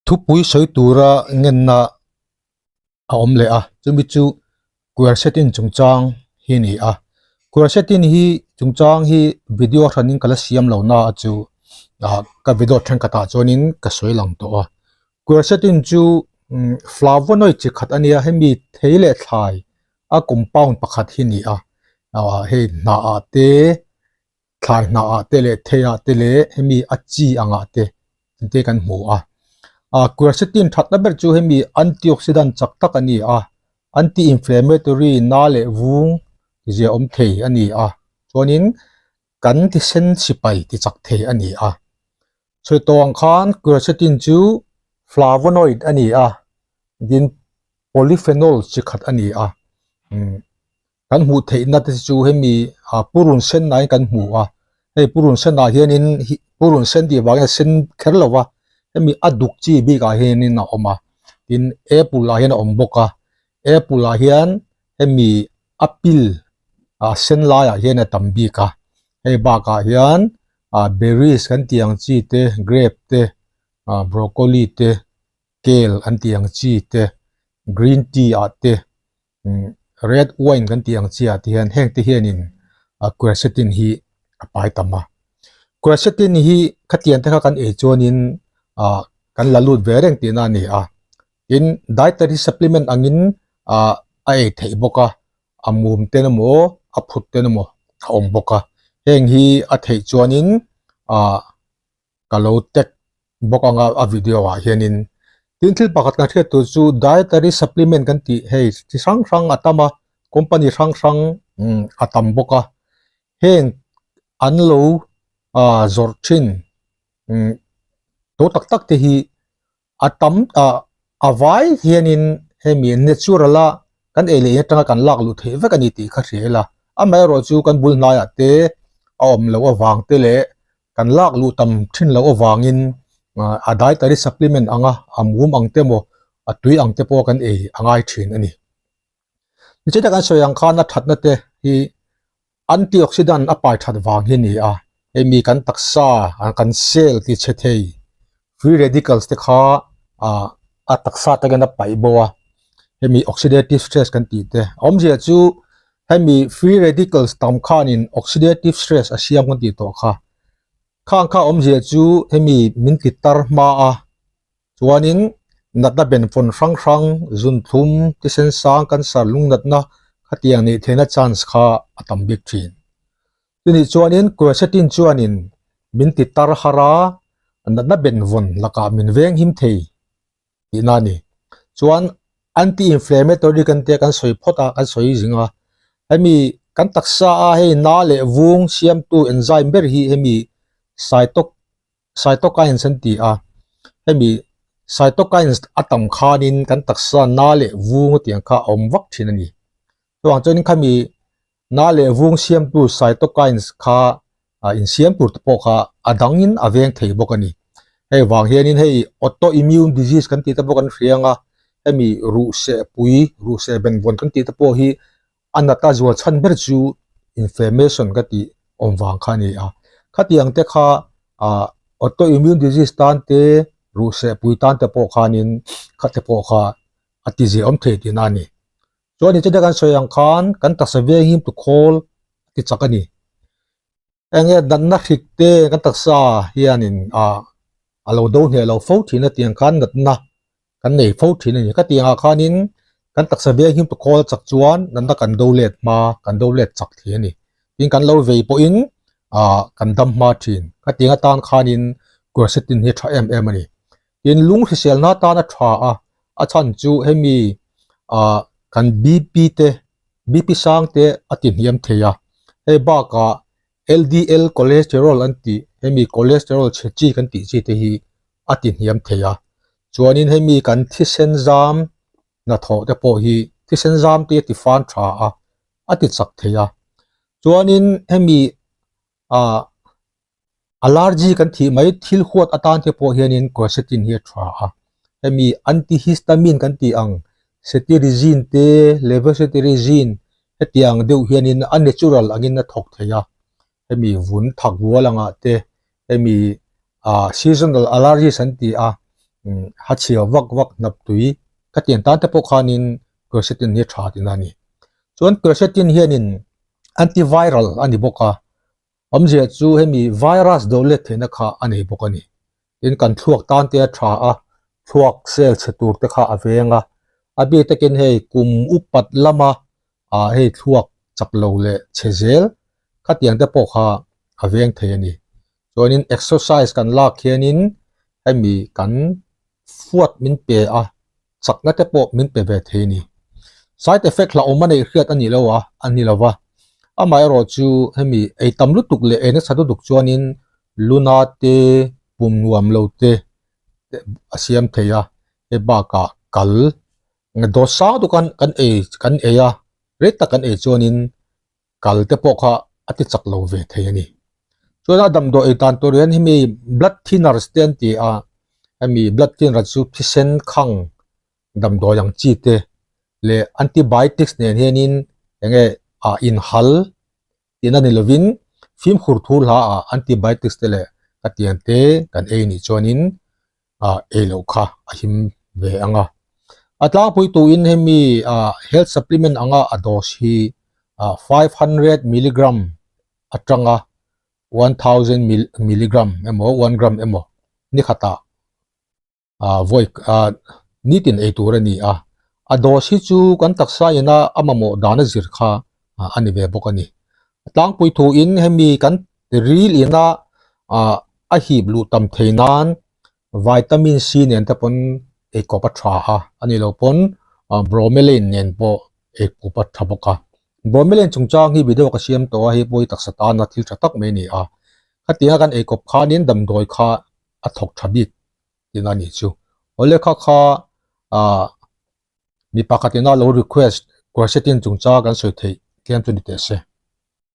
Thupui sawi tura ngenna a awm leh a, chumi chu quercetin chungchang hi a ni a. Quercetin hi chungchang hi video hranin ka la siam lo na a chu ah ka video thenkhatah chuanin ka sawi lang tawh a. Quercetin chu flavonoid chi khat a nia, hemi thei leh thlai a compound pakhat hi a ni a, ah hei hnah ah te thlai hnah ah te leh thei ah te leh hemi a chi ang ah te te kan hmu a ah quercetin thatna ber chu hemi antioxidant chak tak a ni a anti inflammatory na leh vung zia awm thei a ni a chuanin kan thisen sipai ti chak thei a ni a sawi tawh ang khan quercetin chu flavonoid a ni a tin polyphenol chi khat a ni a umm. Kan hmuh theihna te chu hemi ah purun sen ah hian kan hmu a, hei purun sen ah hianin hi purun sen tih vangin a sen kher lo va, hemi a duk chi bik ah hianin a awm a, tin apple ah hian a awm bawk a, apple ah hian hemi a pil ah sen laiah hian a tam bik a, hei bakah hian ah berries kan tih ang chi te grape te ah broccoli te kale an tih ang chi te green tea ah te. Red wine kan tih ang chiah te hian heng te hianin a quercetin hi a pai tam a quercetin hi khatiang te kha kan ei chuanin ah kan la lut ve reng tihna a ni a tin dietary supplement angin ah a ei theih bawk a a mum ten emaw a phut ten emaw a awm bawk a heng hi a theih chuanin ah. Ka lo tag bawk anga a video ah hianin tin thil pakhat kan hriat tur chu dietary supplement kan tih hei chi hrang hrang a tam a company hrang hrang umm a tam bawk a heng an lo ah zawrh thin umm to tak tak te hi a tam ah a vai hianin hemi natural a kan ei leh in atanga kan lak luh theih vek a ni tih kha hria ila amaherawh chu kan bul hnaiah te a awm loh avang te leh kan lak luh tam thin loh avangin ah a dietary supplement anga a mum ang te emaw a tui ang te pawh kan ei a ngai thin a ni. Nichina kan sawi ang khan a thatna te hi Antioxidant a pai that vang hi a ni a, hemi kan taksa kan cell ti chhe thei free radicals te kha ah a taksa takin a paih bo a, hemi oxidative stress kan tih te a awmzia chu hemi free radicals tam khanin oxidative stress a siam kan tih tawh kha, khang kha awmzia chu hemi min ti tar hma a. Chuanin natna benfawn hrang hrang, zunthlum, thisen sang, cancer, lungnatna khatiang neih theihna chance kha a tam bik thin. Chuni chuanin quercetin chuanin min ti tar har a, natna benvawn lakah min veng him thei tihna a ni. Chuan anti-inflammatory kan tia kan sawi phawt a, kan sawi zing a, hemi kan taksa a hei na leh vung siamtu enzyme ber hi hemi cytoc Cytokines an ti a, hemi cytokines a tam khanin kan taksa na leh vung tiang kha a awm vak thin a ni. Chuvang chuanin khami na leh vung siamtu cytokines kha insiam tur te pawh kha a dangin a veng thei bawk a ni. Hei vang hianin hei autoimmune disease kan tih te pawh kan hria ang a, hemi ruhseh pui, ruhseh benvawn kan tih te pawh hi A nata zual chhan ber chu inflammation ka tih awm vang kha a ni a. Khatiang te kha ah autoimmune disease tan te, ruhseh pui tan te pawh khanin kha te pawh kha a ti zia awm thei tihna a ni. Chuan nichina kan sawi ang khan kan taksa veng him tu khawl a ti chak a ni. Enge natna hrik te kan taksa hianin ah a lo do hneh lo fo thin a tiang khan natna kan nei fo thin a ni. Ka tiangah khanin kan taksa veng him tu khawl chak chuan natna kan do let hma, kan do let chak thei a ni. Tin kan lo vei pawhin ah kan dam hma thin. Ka tiang atan khanin quercetin hi a tha em em a ni. Tin lung hriselna atan a tha a, a chhan chu hemi ah kan BP te BP sang te a ti hniam thei a, hei bakah LDL cholesterol an tih hemi cholesterol chhe chi kan tih chi te hi a ti hniam thei a, chuanin hemi kan thisen zam hnathawh te pawh hi thisen zam te a ti fan tha a, a ti chak thei a, chuanin hemi ah Allergy kan thih mai thil huat atan te pawh hianin quercetin hi a tha a, hemi antihistamine kan tih ang cetirizine te levocetirizine hetiang deuh hianin a natural angin a thawk thei a, hemi vun thak vual angah te hemi ah seasonal allergies an ti a. Ha chhia vak vak hnap tui ka tian tan te pawh khanin quercetin hi a tha tihna a ni. Chuan quercetin hianin antiviral a ni bawk a, awmzia chu hemi virus do let theihna kha a nei bawk a ni. Tin kan thluak tan te a tha a, thluak cell chhe tur te kha a veng a, a bik takin hei kum upat lama ah hei thluak chak lo leh chhe zel khatiang te pawh kha a veng thei a ni. Chuanin exercise kan lak hianin hemi kan fuat min pe a, chakna te pawh min pe ve thei a ni. Side effect hlauhawm a neih hriat a nih lo a, a ni lo va. Amaherawh chu hemi ei tam lutuk leh ei nasa lutuk chuanin luna te, pum nuam lo te a siam thei a, hei bakah kal dawt sang duh khan kan ei kan ei a, rei tak kan ei chuanin kal te pawh kha a ti chak lo ve thei a ni. Chuan a damdawi ei dan tur hian hemi blood thinners te an ti a, hemi blood thinner chu thisen khang damdawi ang chi te leh antibiotics nen hianin eng nge ah inhal tihna ni lovin fimkhur thu hla ah antibiotics te leh ka tiang te kan ei nih chuanin ah ei loh kha a him ve ang a. A tlangpui tuin hemi ah health supplement anga a dose hi ah 500 milligram atanga 1000 milligram emaw 1 gram emaw ni khatah ah vawi ah nitin ei tur a ni a. A dose hi chu kan taksa ina a mamawh dan a zir kha a ni ve bawk a ni. A tlangpui thuin hemi kan ril ina ah a hip luh tam thei nan vitamin C nen te pawn eikawp a tha a, a ni lo pawn bromelain nen pawh eikawp a tha bawk a. Bromelain chungchang hi video ka siam tawh a, hei pawh hi taksa tana thil tha tak mai a ni a. Khatianga kan eikawp khanin damdawi kha a thawk tha bik tihna a nih chu. Awle kha kha ah mi pakhatin a lo request quercetin chungchang kan sawi theih tlem chu ni teh se.